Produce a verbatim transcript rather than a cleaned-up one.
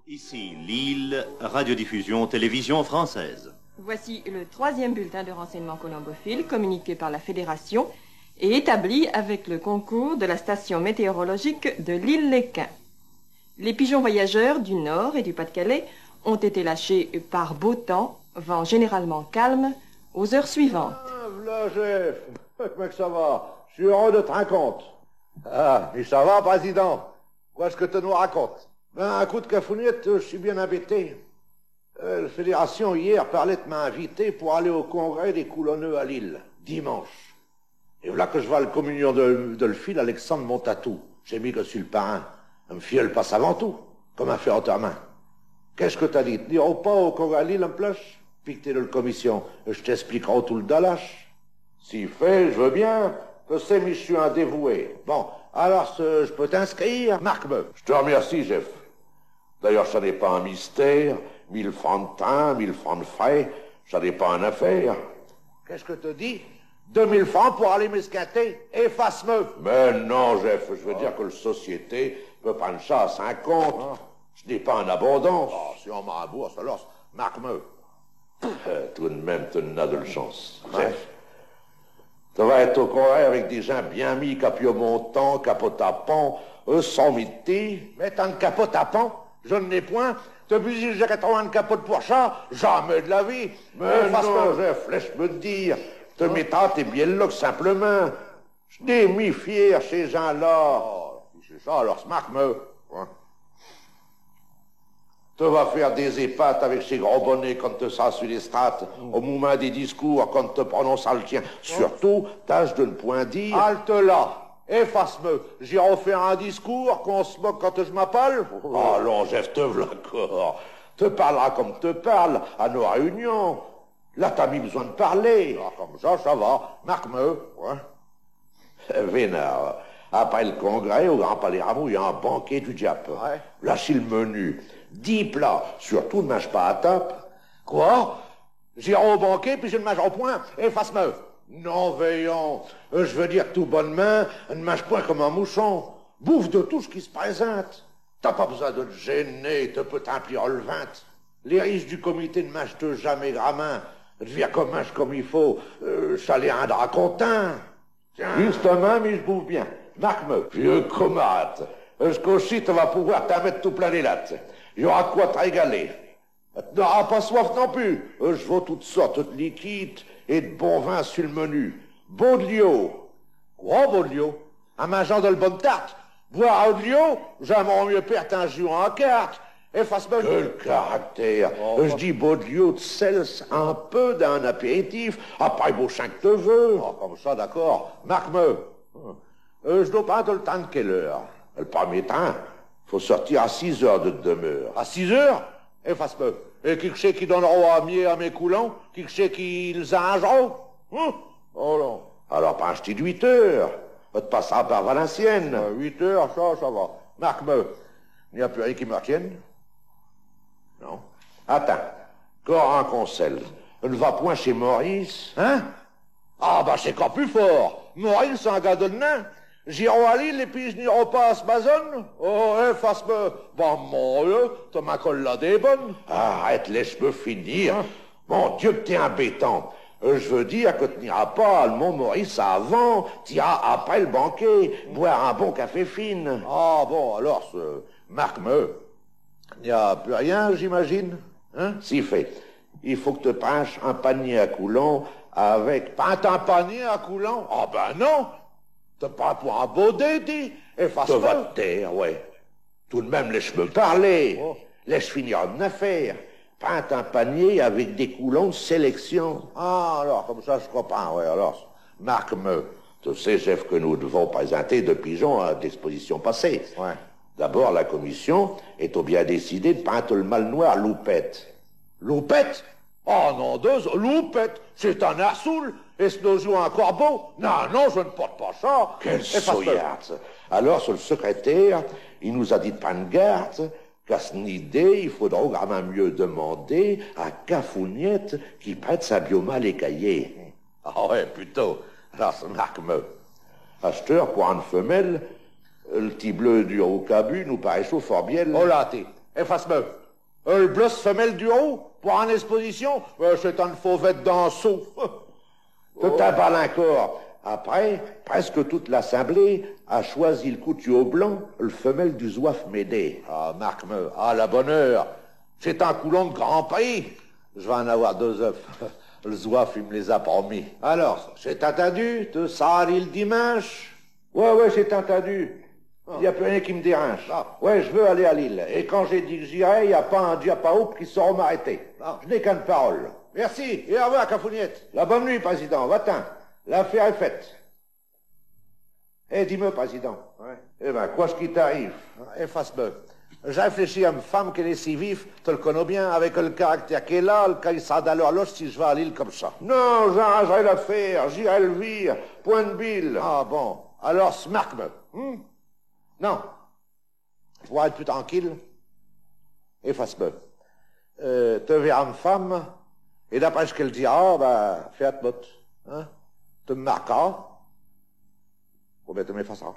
Ici Lille, Radiodiffusion Télévision Française. Voici le troisième bulletin de renseignement colombophile communiqué par la Fédération et établi avec le concours de la station météorologique de Lille-Lesquin. Les pigeons voyageurs du Nord et du Pas-de-Calais ont été lâchés par beau temps, vent généralement calme, aux heures suivantes. Ah, v'là Jeff. Commint qu'cha va ? J'sus heureux d'te rincontrer. Ah, mi cha va, président. Qu'est-ce que te nous racontes ? Ben, un coup d'cafouniète, j'sus bien imbêté. Euh, l'fédération, hier, parlot d'm'inviter pour aller au congrès des coulonneux à Lille, diminche. Et v'là que j'vas à l'communion de, de l'file Alexandre Montatou. Ch'est mi qu'sus l'parrain. M'fieul passe avant tout, comme in fait autremint. Qu'est-ce que t'as dit ? T'iras pas au congrès à Lille, in p'leuche ? Pique-te de l'communion, j't'expliquerai tout l'dallache. Si fait, j'veux bien, te sais, mi j'sus un dévoué. Bon, alors, euh, j'peux t'inscrire ? Marque-me. J'te r'mercie, Jeff. D'ailleurs, cha n'est pas un mystère. Mille francs d'train, mille francs d'frais, cha n'est pas eune affaire. Qu'est-ce que te dis ? Deux mille francs pour aller m'esquinter ? Efface-me. Mais non, Jeff, j'veux dire que l'société peut prinde cha à sin compte. Ah. Ch'n'est pas eune abondance. Ah, si in m'rimbourse, alors, marque-me. Euh, tout d'même, te n'as de l'chance. Ouais. Jeff, te vas ête au congrès avec des gins bien mis, cape au montant, capote à pans, euh, sans miti. Mais tant d'capotes à pans, j'n'ai point. Te pus si j'arrêtros eune capote pour cha ? Jamais d'la vie. Mais non, Jeff, laiche-me t'dire. Te mettras tes bielles loques simplemint. J'n'ai mi fier, chés gins-là. Ah, si ch'est cha, alors, marque-me. Hein ? Te vas faire des épates avec chés gros bonnets quand te s'ras su l'estrate, au momint des discours, quand te prononceras l'tien. Surtout, tâche de n'point dire : Halte là, efface-me, j'iros faire un discours, qu'on s'moque quand j'm'appale. Allons, Jeff, te v'là cor. Te parleras comme te parles à nos réunions. Là, t'as mi b'soin d'parler. Ah, comme cha, cha va, marque-me. Ouais. Vénard, après l'congrès, au Grand Palais Rameau, i a un banquet du diape. Ouais. Là, ch'est l'menu. Dix plats, surtout, n'minche pas à tape. Quoi ? J'iros au banquet, pis j'n'mincheros point ? Efface-me. Non, voyons, euh, j'veux dire tout bonnemint, n'minche point comme un mouchon. Bouffe de tout ch'qui s'présinte. T'as pas b'soin d'te gêner, te peux t'rimplir l'vinte. Les riches du comité n'minch'tent jamais gramint. Te viers qu'in minche comme i faut, euh, cha les rindra contints. Justemint, mi j'bouffe bien. Marque-me. Vieux camarate, euh, ch'cop-chi, te vas pouvoir t'in mette tout plein les lattes. I ara d'quoi t'régaler. T'n'aras pas soif non pus. Euh, j'vos toutes sortes d'liquides et d'bons vins su l'menu. Beaudliot. Quoi, Beaudliot ? In mingeant d'el bonne tarte ? Boire Beaudliot ? J'aimeros mieux perte in jouant à cartes. Efface-me. Quel caractère ! Oh, j'dis Beaudliot d'cels, un peu, dins un apéritif, après, bos chin qu'te veux. Oh, comme cha, d'accord. Marque-me. Euh, j'dos prinde l'train d'quelle heure ? L'premier train. Faut sortir à six heures de t'demeure. À six heures ? Efface-me. Et qui qu'ch'est qui donn'rot à mier à mes coulons ? Qui qu'ch'est qui les arringerot ? Hein ? Oh non. Alors, prinds ch'ti d'huit heures. Te passeras par Valenciennes. Euh, huit heures, cha, cha va. Marque-me. N'y a pus rien qui m'artienne ? Non. Attinds. Cor un conseil. N'va point chez Maurice. Hein ? Ah, bah, ch'est cor pus fort. Maurice, ch'est un gars de l'Ain. J'iros à Lille et pis j'n'iros pas à s'mason ? Oh, efface-me. Bah, mon Dieu, te m'in colles là des bonnes. Arrête, laiche-me finir. Hein ? Mon Dieu, que t'es imbêtant. Euh, j'veux dire que t'n'iras pas à l'Mont Maurice avant, t'iras après l'banquet, boire un bon café fin. Ah, bon, alors, ch'est, marque-me. N'y a pus rien, j'imagine, hein ? Si fait. I faut que te prinches un panier à coulons avec... Pas un panier à coulons ? Ah ben non ! Te prinds pour un baudet, ti. Efface-me. Te vas t'taire, ouais. Tout d'même, laiche-me parler. Oh. Laiche finir m'n affaire. Prinds un panier avec des coulons d'sélection. Ah, alors, comme cha, j'comprinds, ouais, alors, marque-me. Te sais, Jeff, que nous d'vons présinter deux pigeons à l'exposition passée. Ouais. D'abord, l'commission étot bien décidée d'prinde l'mâle noir Loupette. Loupette ? Oh, nom d'Zeus, Loupette, ch'est un arsoule, et ch'n'étot un corbeau. Non, non, j'n'porte pas cha. Quel soyard. Alors, ch'secrétaire, i nous a dit d'prinde garde, qu'à s'n idée, i faudrot gramint mieux d'mander à Cafouniette qu'i prête sin biau mâle écaillé. Ah ouais, putôt. Alors, marque-me. Achteure, pour eune femelle, l'ti bleu du Roucabou nous paraîchot fort biel. Oh là, té. Efface-me. Euh, l' bleusse femelle du haut, pour eune exposition ? Euh, ch'est eune fauvette d'un sou. Te t'emballes incore. Après, presque toute l'assemblée a choisi l' couture blanc, l' femelle du zouave Médée. Ah, marque-me, à la bonne heure. Ch'est un coulon d' grand prix. J' vas in avoir deux œufs. L' zouave, i m' les a promis. Alors, ch'est intindu, te s'ras à Lille diminche ? Ouais, ouais, ch'est intindu. I a pus rien qui m' déringe. Ah. Ouais, j' veux aller à Lille. Et quand j'ai dit que j'irais, i a pas un diapaoupe qui sara m'arrêter. Ah. J' n'ai qu'eune parole. Merci, et au revoir, Cafougnette. La bonne nuit, président. Va-t'in. L'affaire est faite. Eh, dis-me, président. Ouais. Eh ben, quoi ch' qui t'arrive ? Efface-me. J' réfléchis à m' femme qu'alle est si vive, te l' connos bien, avec l' caractère qu'alle a, alle caillera dins l'horloche si j' vas à Lille comme cha. Non, j'arringerai l'affaire, j'irai l' vir, point d' bile. Ah bon, alors marque-me, hein ? Non. Pour ête pus tranquille, efface-me. Euh, te verras m' femme, et d'après ch' qu'alle dira, ben, fais à t' botte, hein ? Te m' marqueras, ou bien te m'effaceras.